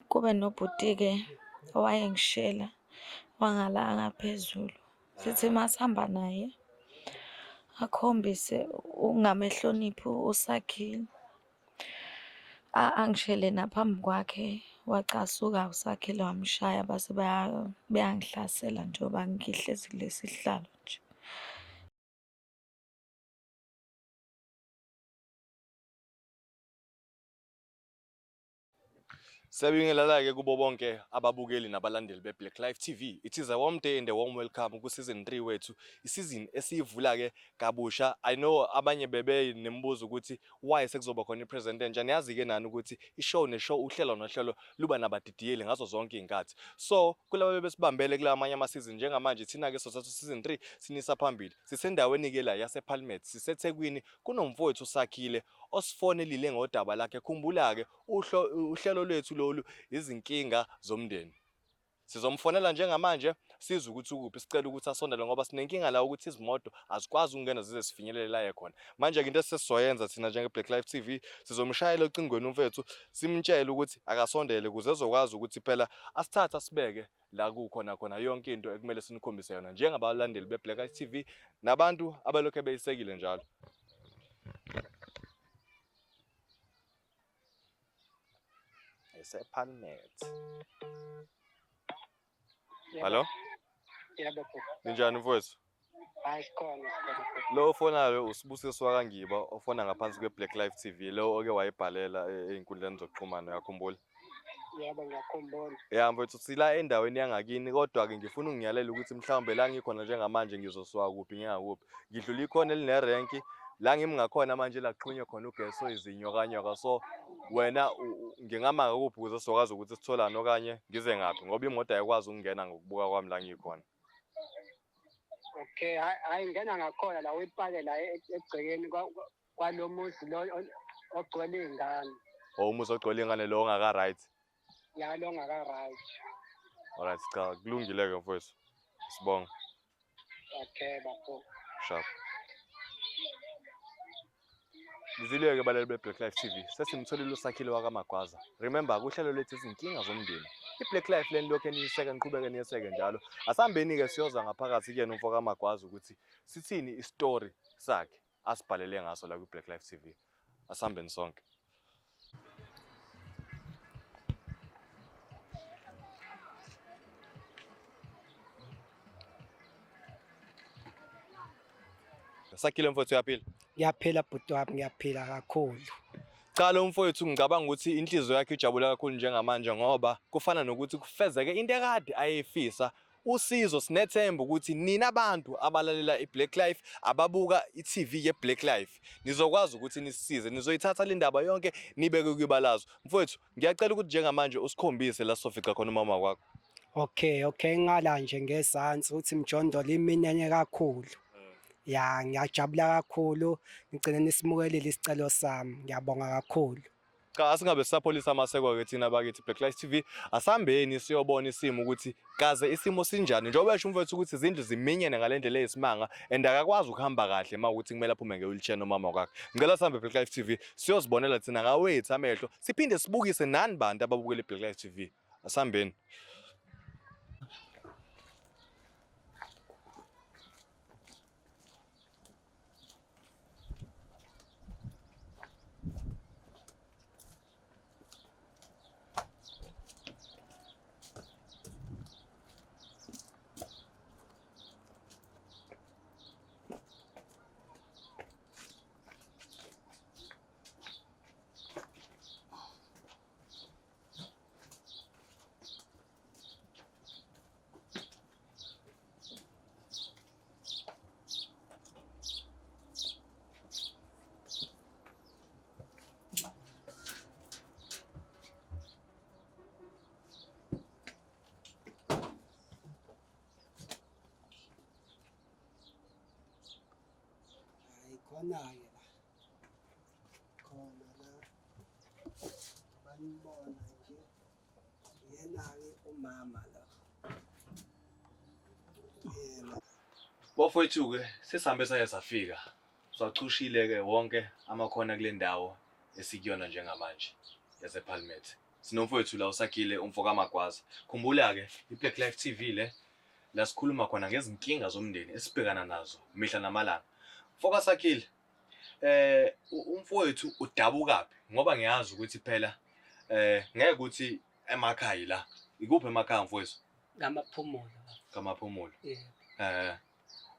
Kube nobhuti-ke owayengishela wangala ngaphezulu. Sithi masihamba naye akhombise ukungamehloniphi uSakhile. Angishele naphambi kwakhe wacasuka uSakhile wamshaya base beyangihlasela njengoba ngihlezi kulesi sihlalo nje. Siyabingelela-ke kubo bonke ababukeli nabalandeli be-Black Life TV. It is a warm day and a warm welcome ku-season 3 wethu. I-season esiyivula-ke kabusha. I know abanye bebe nemibuzo ukuthi why sekuzoba khona i-present entsha. Niyazi-ke nani ukuthi i-show ne-show, uhlelo nohlelo luba nabadidiyeli ngazo zonke iy'nkathi. So kulaba bebesibambele kulawa amanye ama-season njengamanje thina-ke sothatha u-season 3 sinisa phambili. Sisendaweni-ke la yasePalmet, siseThekwini, kunomfowethu uSakhile osifonelile ngodaba lakhe. Khumbula-ke uhlelo lwethu lolu izinkinga zomndeni. Sizomfonela njengamanje sizwe ukuthi ukuphi, sicela ukuthi asondele ngoba sinenkinga la ukuthi izimoto azikwazi ukungena zize sifinyelele la ekhona. Manje-ke into esesizoyenza thina njenge-Black Life TV sizomshayela ocingweni umfethu simtshele ukuthi akasondele ukuze ezokwazi ukuthi phela asithathe asibeke la kukhona khona yonke into ekumele sinikhombise yona njengabalandeli be-Black Life TV nabantu abalokhu beyisekile njalo. Esepalmet. Hallo? Yebo bhuti. Ninjani mfowethu? Hayi sikhona sikhona bhuti. Lo ofonayo uSibusiso wakaNgiba ofona ngaphansi kwe-Black Life TV lo oke wayibhalela ey'nkundleni zokuxhumana uyakhumbula? Yebo ngiyakhumbula. Ya mfowethu sila endaweni yangakini kodwa-ke ngifuna ungiyalela ukuthi mhlawumbe la ngikhona njengamanje ngizosuka kuphi ngingakuphi. Ngidlula ikhona elinerenki la ngimi ngakhona manje la kuxhunywe khona ugesi oyizinyokanyoka so wena ngingama ngakuphi ukuze sizokwazi ukuthi sitholane okanye ngize ngaphi ngoba imoto ayikwazi ukungena ngokubuka kwami la ngikhona. Okay, hayi ngena ngakhona la uyipake la egcekeni kwalo muzi lo ogcwele iy'ngane. Oh umuzi ogcwele iy'ngane lo ongaka right. Ya lo ongaka right. Alright cha kulungile-ke mfowethu. Sibonga. Okay bafo. Sharp. Ngizwile-ke balali be-Black Life TV sesimtholile uSakhile wakaMagwaza. Remember kuhlelo lethu izinkinga zomndeni. I-Black Life leni lokhu eniyiseka niqhubeke niyeseke njalo. Asihambeni-ke siyoza ngaphakathi kuyena umfo kaMagwaza ukuthi sithini isitori sakhe asibhalele ngaso la kwi-Black Life TV. Asihambeni sonke. Sakhile mfowethu uyaphila? Ngiyaphila bhuti wami, ngiyaphila kakhulu. Cha lo mfowethu ngicabanga ukuthi inhliziyo yakhe ijabula kakhulu njengamanje ngoba kufana nokuthi kufezeke into ekade ayefisa. Usizo sinethemba ukuthi nina abantu abalalela iBlack Life ababuka iTV yeBlack Life nizokwazi ukuthi nisisize nizoyithatha le ndaba yonke nibeke kwibalazwe. Mfowethu ngiyacela ukuthi njengamanje usikhombise la sofica khona umama wakho. Okay, okay ngala nje ngezansi uthi mjondolo iminene kakhulu. Ya ngiyajabula kakhulu ngigcine nisimukelile isicelo sami. Ngiyabonga kakhulu. Cha asingabe sisapholisa amaseko-ke thina bakithi Black Life TV asihambeni siyobona isimo ukuthi kaze isimo sinjani njengoba esho umfowethu ukuthi izindlu ziminyene ngale ndlela eyisimanga and akakwazi ukuhamba kahle uma ukuthi kumele aphume nge-wheelchair nomama kwakhe. Ngicela sihambe Black Life TV siyozibonela thina ngawethu amehlo siphinde sibukise nani bantu ababukela i-Black Life TV. Asihambeni. Hayi khona-ke la. Khona la. Banibona nje. Yena-ke umama lo. Yena. Bafowethu-ke sesihambe saye safika sachushile-ke wonke amakhona kule ndawo esikuyona njengamanje yasePalmet. Sinomfowethu la uSakhile umfo kaMagwaza. Khumbula-ke i-Black Life TV le la sikhuluma khona ngezinkinga zomndeni esibhekana nazo mihla namalanga. Mfoka Sakhile, umfowethu udabukaphi? Ngoba ngiyazi ukuthi phela ngeke ukuthi emakhaya la. Ikuphi emakhaya mfowethu? Kamaphumulo. KaMaphumulo. Yebo.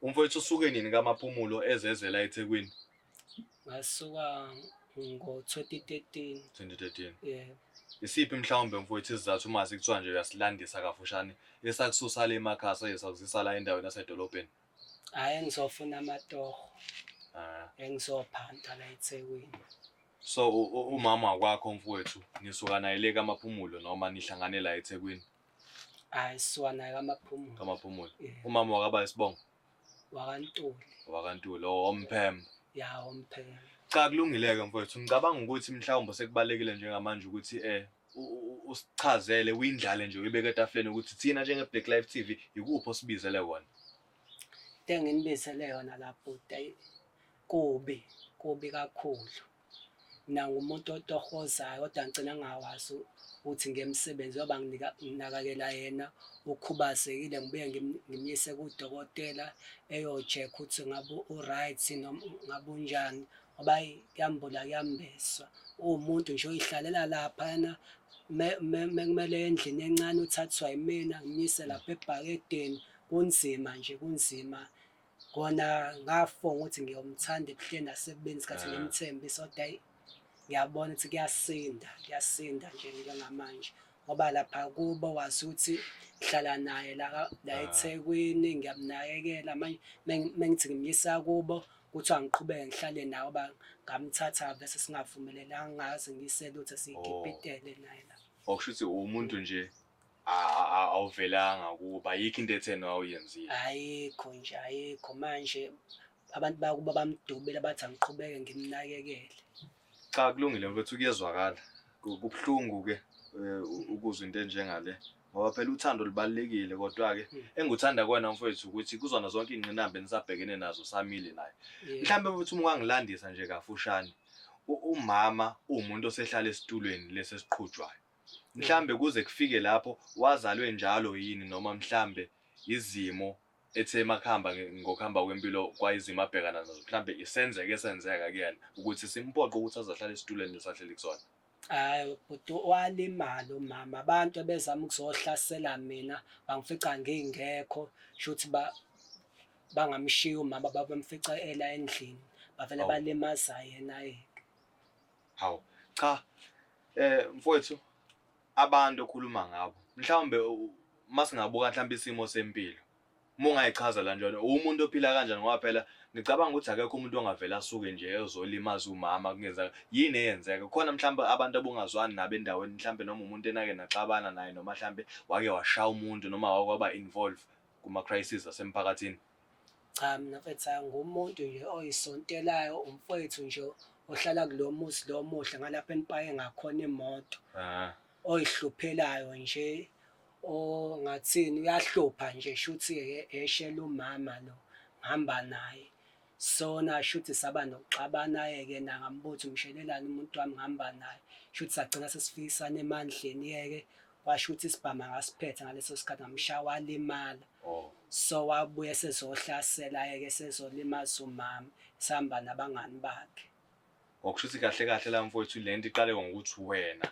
Umfowethu usuke nini kaMaphumulo ezezela eThekwini? Ngasuka ngo-2013. 2013. Yebo. Isiphi mhlawumbe mfowethu isizathu uma sekuthiwa nje uyasilandisa kafushane esakususa le emakhaya saye la endaweni yasedolobheni? Hhayi, ngizofuna amatoho. Ah. Engizophanta la eThekwini. So umama wakwakho mfowethu nisuka naye le kaMaphumulo noma nihlangane la eThekwini? Hhayi, sisuka naye kaMaphumulo. KaMaphumulo. Yebo. Umama wakaba isibongo? WakaNtuli. WakaNtuli, oMphembe. Ya, oMphembe. Cha, kulungile-ke mfowethu. Ngicabanga ukuthi mhlawumbe sekubalulekile njengamanje ukuthi usichazele uyindlale nje uyibeke etafuleni ukuthi thina njenge-Black Life TV ikuphi osibizele kona. Into enginibizele yona lapho kubi, kubi kakhulu. Mina ngumuntu otohozayo kodwa ngigcina ngingawazi ukuthi ngiyemsebenzi ngoba nginakekela yena ukhubazekile, ngibuye ngimyise kudokotela eyo-check ukuthi ngabe u-right noma ngabe unjani, ngoba hhayi kuyambula kuyambeswa. Uwumuntu nje oyihlalela laphayana, mekumele endlini encane uthathwa yimina ngimyise lapha ebhakedeni. Kunzima nje, kunzima. Kona ngafunga ukuthi ngiyomthanda ebuhleni nasebubeni isikhathi ngimthembisa, kodwa hhayi ngiyabona ukuthi kuyasinda, kuyasinda nje njengamanje. Ngoba lapha kubo wazi ukuthi ngihlala naye la la eThekwini, ngiyamnakekela. Manje mengithi ngimyisa kubo kuthiwa ngiqhubeke ngihlale naye ngoba ngamthatha bese singavumelelanga, ngingaze ngiyise lutho siyikipitele naye la. Okusho ukuthi umuntu nje awuvelanga kuba ayikho into etheni awuyenzile. Ayikho nje, ayikho. Manje abantu bakubo bamdubile bathi angiqhubeke ngimnakekele. Cha, kulungile mfethu, kuyezwakala. Kubuhlungu-ke ukuzwa into enjengale ngoba phela uthando lubalulekile, kodwa-ke engikuthanda kuwena mfowethu ukuthi kuzona zonke iy'ngqinamba enisabhekene nazo samile naye. Mhlawumbe mfethu uma ungangilandisa nje kafushane, umama uwumuntu osehlala esitulweni lesi esiqhutshwayo. Mhlambe kuze kufike lapho wazalwe njalo yini noma mhlambe izimo ethe makuhamba ngokuhamba kwempilo kwayizimo abhekana nazo, mhlambe isenzeke esenzeka kuyena ukuthi simphoqe ukuthi azohlala esitulweni lesahleli kusona. Hhayi bhuti, walimala umama. Abantu ebezama ukuzohlasela mina bangifica ngingekho, shuthi bangamshiya umama, babemfica ela endlini, bavele balimaza yena-ke. Hawu, cha, mfowethu, abantu okhuluma ngabo mhlawumbe masingabuka mhlawumbe isimo sempilo, uma ungayichaza kanjalo umuntu ophila kanjani, ngoba phela ngicabanga ukuthi akekho umuntu ongavele asuke nje ezolimaza umama kungenzeka yini eyenzeka khona. Mhlawumbe abantu abungazwani nabo endaweni, mhlawumbe noma umuntu enake naxabana naye, noma mhlawumbe wake washaya umuntu, noma wake waba involve kuma-crisis asemphakathini. Cha, mina mfethu ngumuntu nje oyisontelayo, umfowethu nje ohlala kulo muzi lo omuhle ngalapha enipake ngakhona imoto, oyihluphelayo nje, ongathini uyahlupha nje, shuthi eshela umama lo ngihamba naye. Sona shuthi saba nokuxabana-ke na, ngambuza umshelelani umuntu wami ngihamba naye, shuthi sagcina sesifikisana emandleni-ke, kwasho ukuthi isibhamu angasiphethe ngaleso sikhathi, ngamshaya walimala. So wabuye sezohlasela-ke sezolimaza umama, sihamba nabangani bakhe. Okusho ukuthi kahle kahle la mfowethu le nto iqale ngokuthi wena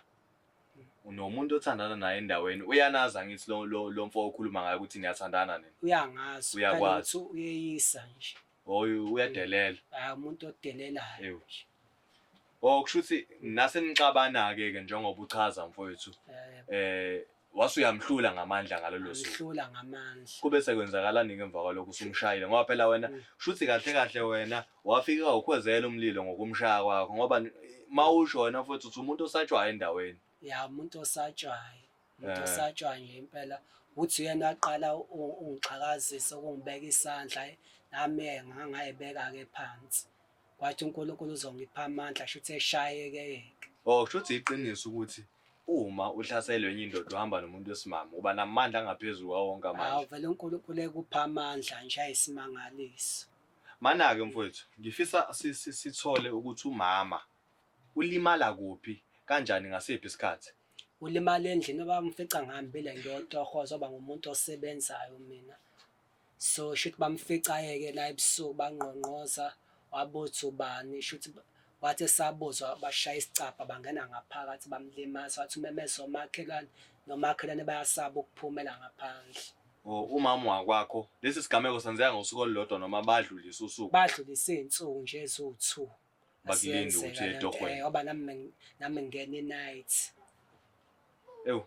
unomuntu othandana naye endaweni, uyanazi angithi lo mfo okhuluma ngaye ukuthi niyathandana nina? Uyangazi. Uyakwazi. Phela ukuthi uyeyisa nje. Oh, uyadelela. Hayi, umuntu odelelayo nje. Oh, kusho ukuthi nasenixabana-ke ke njengoba uchaza mfowethu, wase uyamhlula ngamandla ngalolo suku. Ngihlula ngamandla. Kube sekwenzakalani ngemva kwalokho usumshayile? Ngoba phela wena kusho ukuthi kahle kahle wena wafika ukhwezela umlilo ngokumshaya kwakho, ngoba mawusho wena mfowethu uthi umuntu osatshwayo endaweni. Ya, umuntu osatshwayo. Umuntu osatshwayo nje impela. Uthi uyena waqala ungixhakazisa ukungibeka isandla, nami ngangayibeka-ke phansi. Kwathi uNkulunkulu uzongipha amandla, shuthi eshayeke-ke. Oh, kusho ukuthi iqiniso ukuthi uma uhlaselwe enye indoda uhamba nomuntu wesimame uba namandla angaphezulu kwawo wonke amandla. Hawu, vele uNkulunkulu ekupha amandla nje ayisimangaliso. Mana-ke mfowethu, ngifisa sithole ukuthi umama ulimala kuphi kanjani ngasiphi isikhathi? Ulimala endlini bamfica ngihambile ngiyotohoza ngoba ngumuntu osebenzayo mina. So shuthi bamfica-ke la ebusuku bangqongqoza, wabuza ubani shuthi wathi esabuzwa bashaya isicabha bangena ngaphakathi bamlimaza, wathi umemeza omakhelwane nomakhelwane bayasaba ukuphumela ngaphandle. Oh, umama wakwakho lesi sigameko senzeka ngosuku olulodwa noma badlulisa usuku? Badlulisa iy'nsuku nje eziwu-two. Bakulinde ukuthi uye etohweni. Ngoba nami nami ngingena i-night. Ewu.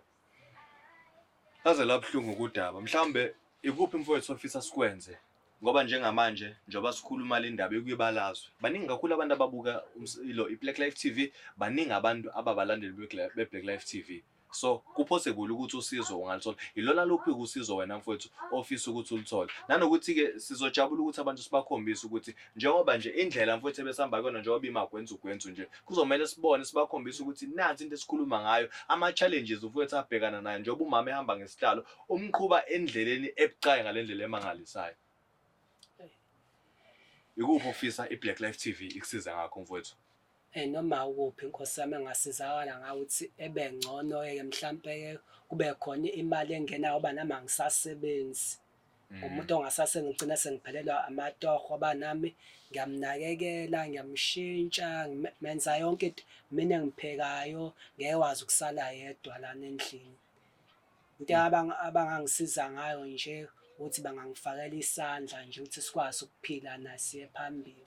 Laze labuhlungu kudaba. Mhlawumbe ikuphi mfowethu ofisa sikwenze? Ngoba njengamanje njengoba sikhuluma le ndaba ekuyibalazwe. Baningi kakhulu abantu ababuka ilo iBlack Life TV, baningi abantu ababalandeli beBlack Life TV. So kupossible ukuthi usizo ungalithola. Ilona luphi usizo wena mfowethu ofisa ukuthi uluthole. Nanokuthi-ke sizojabula ukuthi abantu sibakhombise ukuthi njengoba nje indlela mfowethu ebesihamba kuyona njengoba imagwenzu gwenzu nje kuzomele sibone sibakhombise ukuthi nansi into esikhuluma ngayo, ama-challenges mfowethu abhekana nayo njengoba umama ehamba ngesihlalo umqhuba endleleni ebucayi ngale ndlela emangalisayo. Ikuphi ofisa i-Black Life TV ikusiza ngakho mfowethu? Noma ukuphi inkosi yami engasizakala ngayo ukuthi ebe ngcono-ke mhlampe-ke kube khona imali engenayo ngoba nami angisasebenzi. Umuntu ongasasebenzi ngigcina sengiphelelwa amatoho ngoba nami ngiyamnakekela, ngiyamshintsha, menza yonke into. Mina engiphekayo ngeke wazi ukusala yedwa lana endlini. Into abangangisiza ngayo nje ukuthi bangangifakela isandla nje ukuthi sikwazi ukuphila naye siye phambili.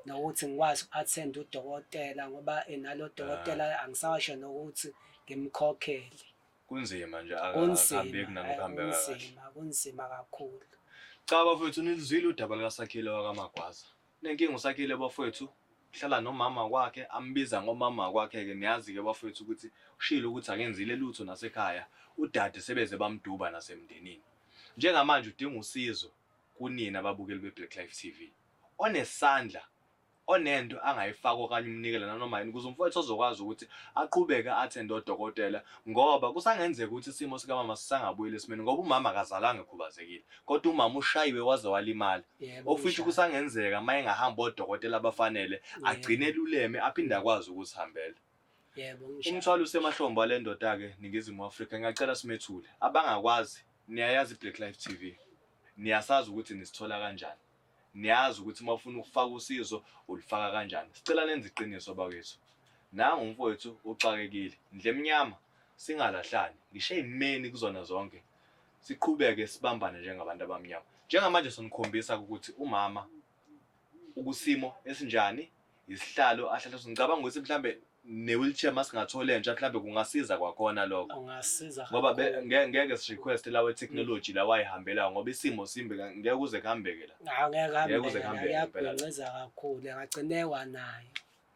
Nokuthi ngikwazi uku-attend udokotela ngoba nalo dokotela angisasho nokuthi ngimkhokhele. Kunzima nje akuhambeki nanokuhambeka kahle. Kunzima, kunzima kakhulu. Cha bafowethu nilizwile udaba likaSakhile wakaMagwaza. Nenkinga uSakhile bafowethu uhlala nomama kwakhe ambiza ngomama kwakhe-ke niyazi-ke bafowethu ukuthi ushilo ukuthi akenzile lutho nasekhaya udade sebeze bamduba nasemndenini. Njengamanje udinga usizo kunina ababukeli be-Black Life TV. Onesandla onento angayifaka okanye umnikele nanoma yini ukuze umfowethu ozokwazi ukuthi aqhubeke athende odokotela ngoba kusangenzeka ukuthi isimo sikamama sisangabuyeli esimeni ngoba umama akazalanga ekhubazekile kodwa umama ushayiwe waze walimala. Ofuthi kusangenzeka uma engahamba odokotela abafanele agcine eluleme aphinde akwazi ukuzihambela. Yebo, ngisho. Umthwalo usemahlombe wale ndoda-ke Ningizimu Afrika. Ngiyacela simethule. Abangakwazi niyayazi i-Black Life TV. Niyasazi ukuthi nisithola kanjani. Niyazi ukuthi uma ufuna ukufaka usizo ulifaka kanjani. Sicela nenze iqiniso bakwethu. Nangu umfowethu uxakekile. Ndlemnyama singalahlani. Ngisho ey'meni kuzona zonke. Siqhubeke sibambane njengabantu abamnyama. Njengamanje sonikhombisa ukuthi umama ukusimo esinjani, isihlalo ahlala. Ngicabanga ukuthi mhlambe ne-wheelchair masingathola entsha mhlambe kungasiza kwakhona lokho. Kungasiza Ngoba kakhulu. ngeke si-request lawe technology lawa ayihambelayo ngoba isimo simbi ngeke kuze kuhambeke la. Angeke Ngeke kuze hambeke, kuhambeke ngempela la. kuyagwinciza kakhulu, engagcine wanayo.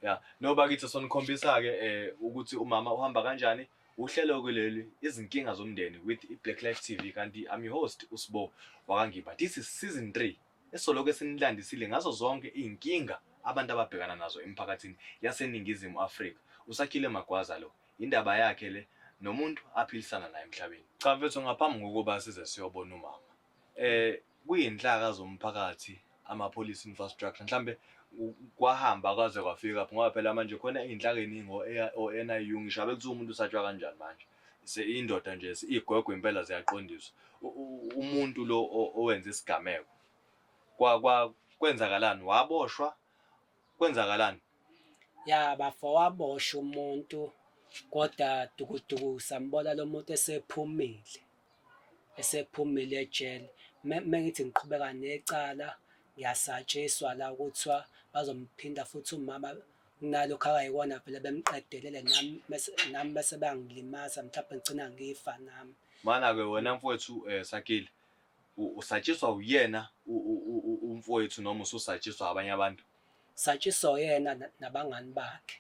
Ya, no bakithi sonikhombisa-ke ukuthi umama uhamba kanjani. Uhlelo kuleli izinkinga zomndeni with i-Black Life TV kanti I'm your host uSibo wakaNgiba. This is season 3. Esoloko esinilandisile ngazo zonke iy'nkinga abantu ababhekana nazo emphakathini yaseNingizimu Afrika. Usakhile Magwaza lo, indaba yakhe le nomuntu aphilisana naye emhlabeni. Cha mfethu ngaphambi kokuba size siyobona umama. Kuyinhlaka zomphakathi ama-police infrastructure mhlambe kwahamba kwaze kwafika lapho ngoba phela manje khona iy'nhlaka ey'ningi o-N I U ngisho abe kuthiwa umuntu usatshwa kanjani manje. Indoda nje iy'gwegwe impela ziyaqondiswa. Umuntu lo owenza isigameko kwenzakalani? Waboshwa? Kwenzakalani? Ya bafo waboshwa umuntu kodwa dukuduku sambona lo muntu esephumile. Esephumile ejele. Mengithi ngiqhubeka necala ngiyasatshiswa la kuthiwa bazomphinda futhi umama kunalokho akayikona vele bemqedelele nami nami bese bayangilimaza mhlawumbe ngigcina ngifa nami. Mana-ke wena mfowethu Sakhile, usatshiswa uyena umfowethu noma ususatshiswa abanye abantu? Satshiswa uyena nabangani bakhe.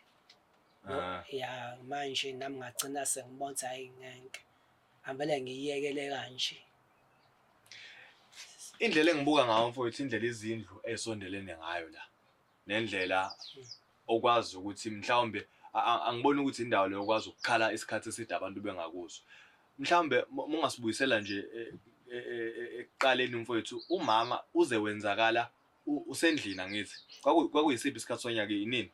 Ya manje nami ngagcina sengibona ukuthi hayi ngeke. Angivele ngiyiyekele kanje. Indlela engibuka ngayo mfowethu, indlela izindlu esondelene ngayo la nendlela okwazi ukuthi mhlawumbe angiboni ukuthi indawo leyo okwazi ukukhala isikhathi eside abantu bengakuzwa. Mhlawumbe mungasibuyisela nje ekuqaleni mfowethu, umama uze wenzakala usendlini angithi. Kwakuyisiphi isikhathi sonyaka, inini?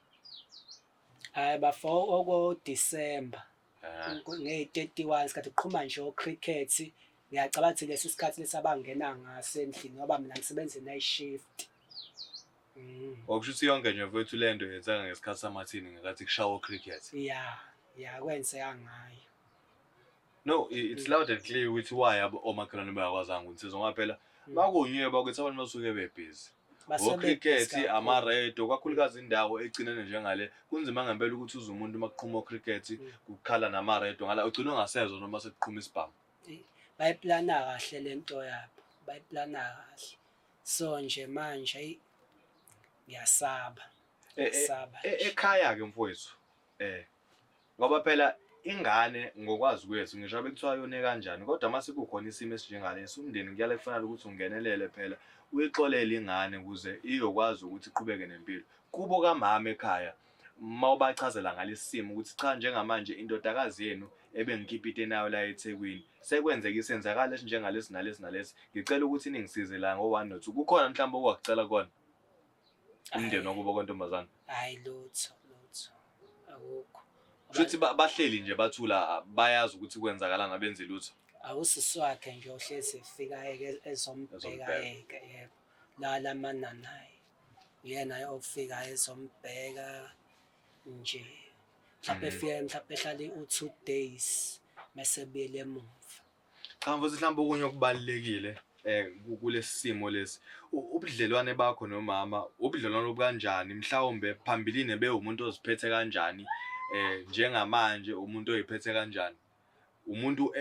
Hayi bafo, oko December. Ngeyi-31 sikhathi kuqhuma nje o-cricket. Ngiyacabanga ukuthi lesi sikhathi lesi abangena ngaso endlini ngoba mina ngisebenza i-night shift. Okusho ukuthi yonke nje mfowethu le nto yenzeka ngesikhathi samathini ngenkathi kushawa o-cricket. Ya, kwenzeka ngayo. No, it's loud and clear ukuthi why omakhelwane bengakwazanga ukunisiza ngoba phela makuwunyeba ukuthi abantu basuke bebhizi. O-cricket, amaredo, kakhulukazi indawo egcinene njengale, kunzima ngempela ukuthi uze umuntu uma kuqhuma o-cricket kukhala namaredo ngala ugcine ungasezwa noma sekuqhuma isibhamu. Bayiplana kahle lento yabo, bayiplana kahle. So nje manje ngiyasaba. Ngiyasaba. Ekhaya-ke mfowethu, ngoba phela ingane ngokwazi kwethu ngisho bekuthiwa yone kanjani, kodwa mase kukhona isimo esinjengalesi umndeni kuyale kufanele ukuthi ungenelele phela uyixolele ingane ukuze iyokwazi ukuthi iqhubeke nempilo. Kubo kamama ekhaya mawubachazela ngalesi simo ukuthi cha njengamanje indodakazi yenu ebengikipite nayo la eThekwini sekwenzeka isenzakalo esinjengalesi nalesi nalesi, ngicela ukuthi ningisize la ngo-1 no-2. Kukhona mhlawumbe okwakucela kona umndeni wakubo kwantombazane? Hayi, lutho, lutho, akukho. Futhi bahleli nje bathula, bayazi ukuthi kwenzakalani, abenzi lutho. Awusisi wakhe nje ohlezi efika ezombheka yeke, yebo. La mananayi uyena ofika ezombheka nje. Mhlawumbe efike mhlawumbe ehlale u-2 days mase ebuyele emuva. Cha mfowethu, mhlawumbe okunye okubalulekile kulesi simo lesi, ubudlelwane bakho nomama, ubudlelwane obukanjani? Mhlawumbe phambilini bewumuntu oziphethe kanjani, njengamanje umuntu oyiphethe kanjani? Umuntu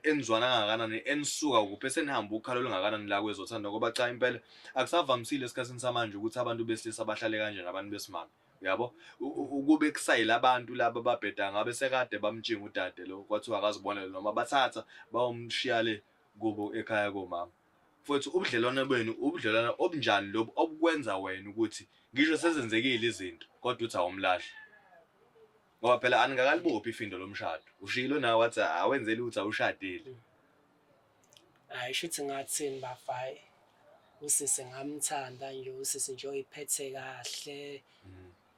enizwana kangakanani, enisuka kuphi, esenihamba ukhalo olungakanani la kwezothando? Ngoba cha impela akusavamisile esikhathini samanje ukuthi abantu besilisa bahlale kanje nabantu besimame. Uyabo? Ukube kusayila abantu laba ababheda ngabe sekade bamtshinga udade lo kwathiwa akazibonele noma bathatha bayomshiya le kubo ekhaya komama. Futhi ubudlelwane benu ubudlelwane obunjani lobu obukwenza wena ukuthi ngisho sezenzekile izinto kodwa uthi awumlahli? Ngoba phela aningakalibophi ifindo lomshado. Ushilo nawe wathi awenzeli ukuthi awushadile. Hayi, shuthi ngathini bafayi. Usisi ngamthanda nje, usisi nje oyiphethe kahle.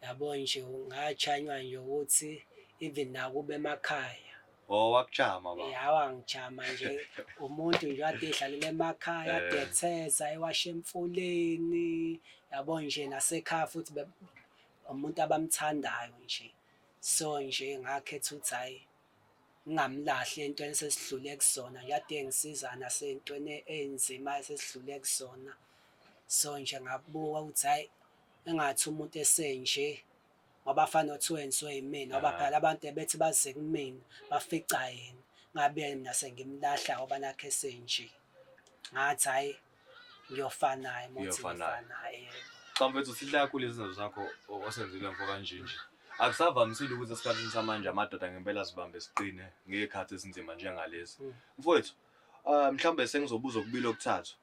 Yabo nje ngachanywa nje ukuthi even nakube emakhaya. Oh, wakuchama baba. Yawa ngichama nje umuntu nje ade edlalela emakhaya, adetheza ewashe emfuleni. Yabo nje nasekhaya futhi umuntu abamthandayo nje. So nje ngakhetha ukuthi hayi ngingamlahli entweni esesidlule kuzona, nje ade ngisiza nasentweni enzima esesidlule kuzona. So nje ngabuka ukuthi hayi engathi umuntu esenje ngoba afana nothi wenziwe yimina, ngoba phela abantu bethi baze kumina bafica yena, ngabe mina sengimlahla ngoba nakhe esenje. Ngathi hayi ngiyofana naye, muthi ngiyofana naye. Cha mfethu, sihle kakhulu izinto zakho osenzile mfo kanje nje. Akusavamisile ukuthi esikhathini samanje amadoda ngempela sibambe siqine ngezikhathi ezinzima njengalezi. Mfowethu, mhlawumbe sengizobuza okubili okuthathu.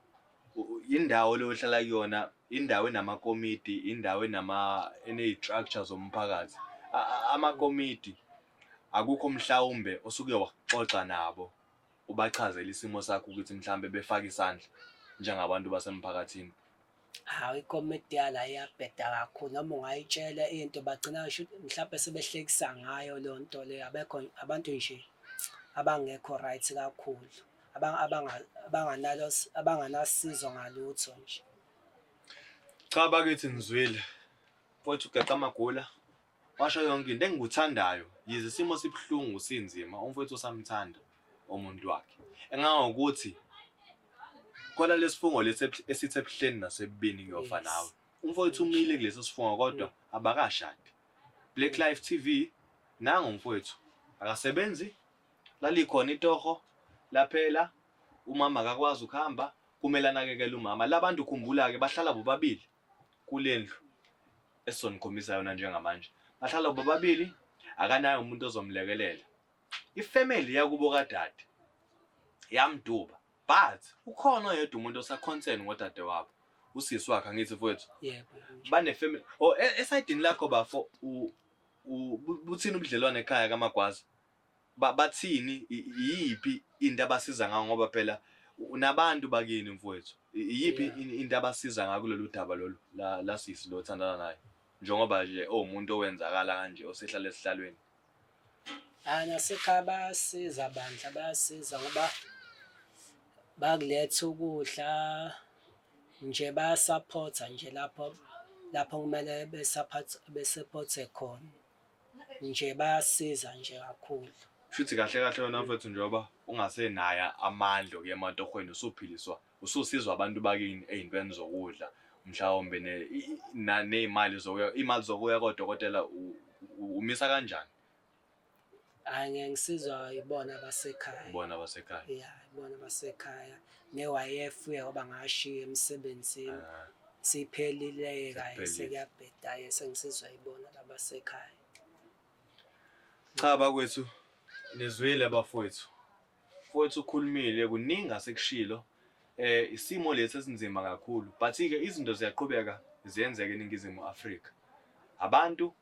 Indawo leyo ohlala kuyona, indawo enamakomiti, indawo ene-structure zomphakathi. Amakomiti akukho mhlawumbe osuke waxoxa nabo ubachazele isimo sakho ukuthi mhlawumbe befake isandla njengabantu basemphakathini? Hawu, ikomiti yala iyabheda kakhulu, noma ungayitshela into bagcina mhlawumbe sebehlekisa ngayo leyo nto leyo. Abekho abantu nje abangekho right kakhulu, abanganasizo ngalutho nje. Cha bakithi ngizwile. Mfowethu ugeqa amagula, washo yonke into engikuthandayo. Yize isimo sibuhlungu sinzima, umfowethu usamthanda umuntu wakhe. Engangokuthi khona lesifungo lesi esithi ebuhleni nasebubini ngiyofa nawe. Umfowethu umile kulesi sifungo kodwa abakashadi. Black Life TV nangu umfowethu akasebenzi, lalikhona itoho laphela, umama akakwazi ukuhamba, kumele anakekele umama. Labantu khumbula-ke bahlala bobabili kule ndlu esizonikhombisa yona njengamanje. Bahlala bobabili, akanaye umuntu ozomlekelela. Ifamily yakubo kadade yamduba, but ukhona oyedwa umuntu osaconcern ngodade wabo, usisi wakhe, angithi mfowethu? Yebo. Bane family. Oh, esayidini lakho bafo, buthini ubudlelwane ekhaya kaMagwaza? Bathini, iyiphi into abasiza ngayo, ngoba phela unabantu bakini mfowethu. Iyiphi into abasiza ngayo kulolu daba lolu la sisi lo othandana naye, njengoba nje owumuntu owenzakala kanje osehlala esihlalweni? Hhayi, nasekhaya bayasiza bandla, bayasiza ngoba bakuletha ukudla nje, bayasaphotha nje lapho lapho kumele besaphothe khona nje, bayasiza nje kakhulu. Shuthi kahle kahle wena mfethu njengoba ungasenayo amandla okuya ematohweni usuphiliswa ususizwa abantu bakini ey'ntweni zokudla mhlawumbe ney'mali zokuya iy'mali zokuya kodokotela umisa kanjani? Hhayi, ngeke ngisizwa ibona abasekhaya. Ibona abasekhaya. Ya, ibona abasekhaya. Ne-YF ngoba ngashiya emsebenzini. Ah. Siphelile-ke Sekuphelile. sekuyabheda-ke sengisizwa ibona labasekhaya. Cha bakwethu, nizwile bafowethu. Mfowethu ukhulumile kuningi asekushilo. Isimo lesi esinzima kakhulu but ke izinto ziyaqhubeka ziyenzeka eNingizimu Afrika. Abantu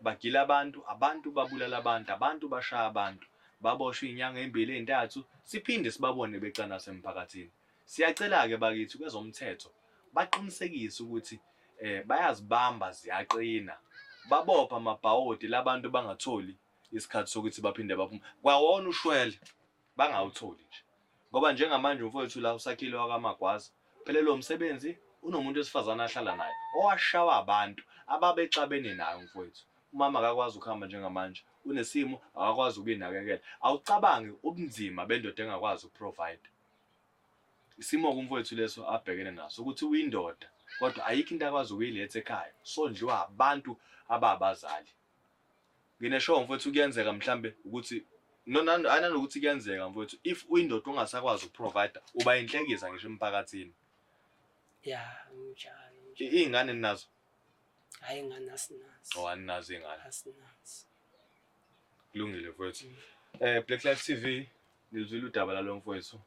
bagila abantu, abantu babulala abantu, abantu bashaya abantu. Baboshwe izinyanga ezimbili ezintathu siphinde sibabone becanasa emphakathini. Siyacela-ke bakithi kwezomthetho baqinisekise ukuthi bayazibamba ziyaqina. Babopha amabhawodi labantu bangatholi isikhathi sokuthi baphinde baphume. Kwawona ushwele bangawutholi nje. Ngoba njengamanje umfowethu la uSakhile wakaMagwaza phelelwe umsebenzi, unomuntu wesifazane ahlala naye owashawa abantu ababexabene naye umfowethu. Umama akakwazi ukuhamba njengamanje, unesimo akakwazi ukuyinakekela. Awucabangi ubunzima bendoda engakwazi ukuprovide. Isimo kumfowethu leso abhekene naso ukuthi uyindoda kodwa ayikho into akwazi ukuyiletha ekhaya, sondliwa abantu ababazali. Ngineshow mfowethu kuyenzeka mhlambe ukuthi nanokuthi kuyenzeka mfowethu if uyindoda ungasakwazi ukuprovide uba inhlekisa ngisho emphakathini. Ya, njalo. Iy'ngane ninazo? Hhayi, ingane asinazo. Oh, aninazo iy'ngane. Asinazo. Kulungile mfowethu. Black Life TV nilizwile udaba lalo mfowethu.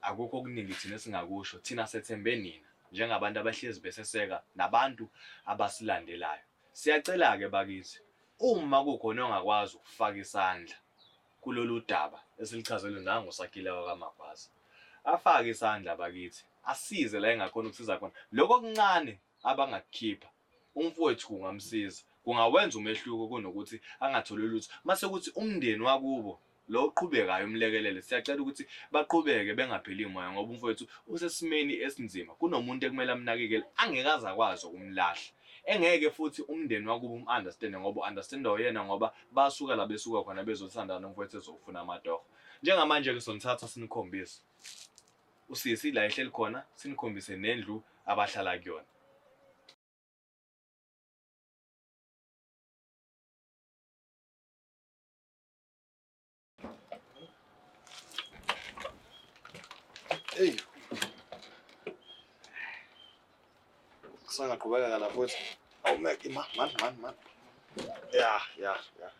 Akukho okuningi thina esingakusho. Thina sethembe nina njengabantu abahlezi beseseka nabantu abasilandelayo. Siyacela-ke bakithi uma kukhona ongakwazi ukufaka isandla kulolu daba esilichazelwe nangoSakhile wakaMagwaza, afake isandla bakithi, asize la engakhona ukusiza khona. Lokho okuncane abangakukhipha umfowethu kungamsiza, kungawenza umehluko kunokuthi angatholi lutho. Mase kuthi umndeni wakubo lo oqhubekayo umlekelele, siyacela ukuthi baqhubeke bengapheli moya ngoba umfowethu usesimeni esinzima. Kunomuntu ekumele amnakekele angeke aze akwazi ukumlahla, engeke futhi umndeni wakubo um-understande ngoba u-understanda uyena ngoba basuka la besuka khona bezothandana umfowethu ezofuna amatoho. Njengamanje-ke sonithatha sinikhombise usisi la ehleli khona, sinikhombise nendlu abahlala kuyona. Hey. Kusangaqhubeka la futhi. Awumeke man man man man. Ya ya ya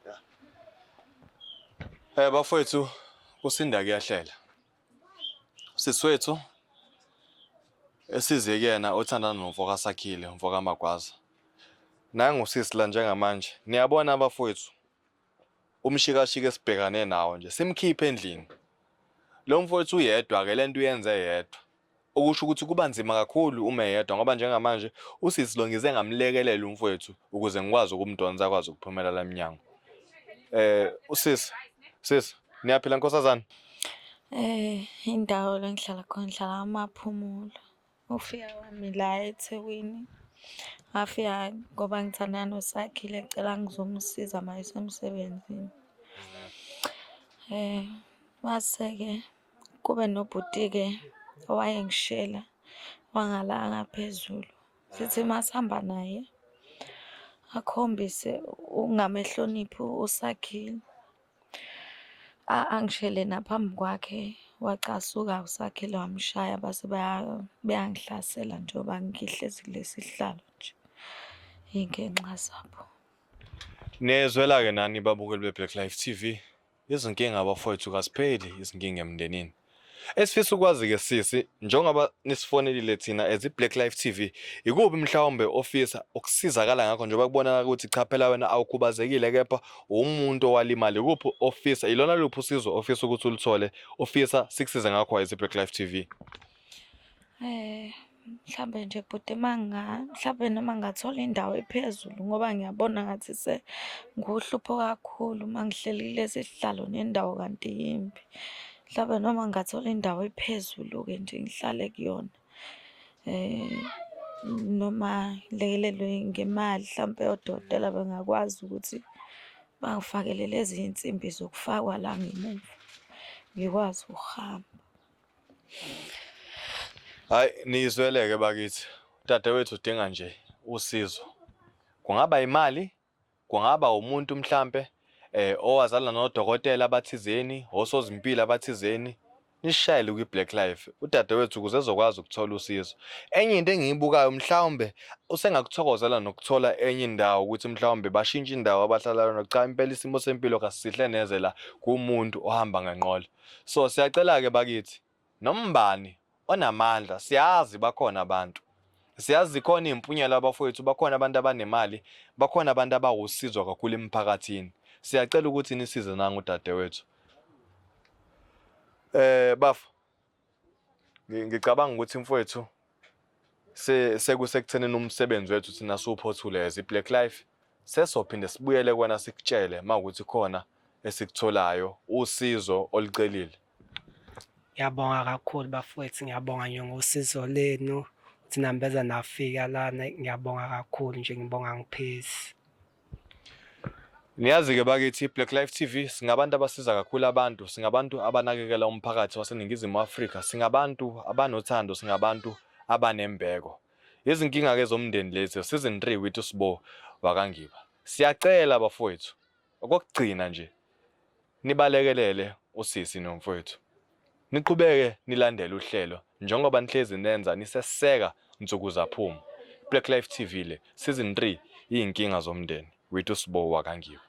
ya. Bafowethu kusinda kuyahlela. Siswethu esize kuyena othandana nomfoka Sakhile, umfoka Magwaza. Nangu sisi la njengamanje. Niyabona bafowethu umshikashika esibhekane nawo nje simkhiphe endlini. Lo mfowethu uyedwa ke lento uyenze yedwa. Okusho ukuthi kuba nzima kakhulu uma eyedwa ngoba njengamanje usisi lo ngize ngamlekelela umfowethu ukuze ngikwazi ukumdonsa akwazi ukuphumela la emnyango. Usisi, sisi, niyaphila nkosazana? Indawo la ngihlala khona ngihlala amaphumulo. Ufika kwami la eThekwini, ngafika ngoba ngithandana noSakhile ecela ngizomsiza uma esemsebenzini. Mase-ke kube nobhuti-ke owayengishela wangala ngaphezulu. Sithi uma sihamba naye akhombise ukungamehloniphi uSakhile. Angishele naphambi kwakhe wacasuka uSakhile wamshaya base beyangihlasela njengoba ngihlezi kulesi sihlalo nje. Iy'ngenxa zabo. Niyezwela-ke nani babukeli be-Black Life TV, izinkinga abafowethu kazipheli izinkinga emndenini. Esifisa ukwazi-ke sisi, njengoba nisifonelile thina as i-Black Life TV, ikuphi mhlawumbe ofisa ukusizakala ngakho njengoba kubonakala ukuthi cha phela wena awukhubazekile kepha umuntu owalimala, ikuphi ofisa, ilona luphi usizo ofisa ukuthi uluthole, ofisa sikusize ngakho as i-Black Life TV? Mhlambe nje bhuti uma mhlampe noma ngingathola indawo ephezulu ngoba ngiyabona ngathi sengiwuhlupho kakhulu uma ngihleli kulesi sihlalo nendawo kanti yimbi. Mhlampe noma ngingathola indawo ephezulu-ke nje ngihlale kuyona. Noma ngilekelelwe ngemali hlampe odokotela bengakwazi ukuthi bangifakele lezi iy'nsimbi zokufakwa la ngemuva, ngikwazi ukuhamba. Hayi nizweleke bakithi. Udadewethu udinga nje usizo. Kungaba imali, kungaba umuntu mhlampe owazana nodokotela abathizeni, osozimpilo abathizeni. Nishayele kwi-Black Life udadewethu ukuze ezokwazi ukuthola usizo. Enye into engiyibukayo mhlawumbe usengakuthokozela nokuthola enye indawo ukuthi mhlawumbe bashintshe indawo abahlala yona. Cha impela isimo sempilo kasisihle neze la kumuntu ohamba ngenqola. So siyacela-ke bakithi nombani onamandla siyazi bakhona abantu. Siyazi zikhona iy'mpunyela abafowethu, bakhona abantu abanemali, bakhona abantu abawusizo kakhulu emphakathini. Siyacela ukuthi nisize nangu udadewethu. Bafo, ngicabanga ukuthi mfowethu sekusekuthenini umsebenzi wethu thina siwuphothule as i-Black Life. Sesophinde sibuyele kuwena sikutshele uma kuwukuthi khona esikutholayo usizo olucelile. Ngiyabonga kakhulu bafowethu, ngiyabonga nje ngosizo lenu ukuthi nambeza nafika lana, ngiyabonga kakhulu nje, ngibonga angiphezi. Niyazi-ke bakithi Black Life TV singabantu abasiza kakhulu abantu, singabantu abanakekela umphakathi waseNingizimu Afrika, singabantu abanothando, singabantu abanembeko. Izinkinga-ke zomndeni lezi, season 3 with uSibo wakaNgiba. Siyacela bafowethu, okokugcina nje nibalekelele usisi nomfowethu. Niqhubeke nilandele uhlelo njengoba nihlezi nenza niseseka nsuku zaphuma. Black Life TV le season 3 iy'nkinga zomndeni with uSibo wakaNgiba.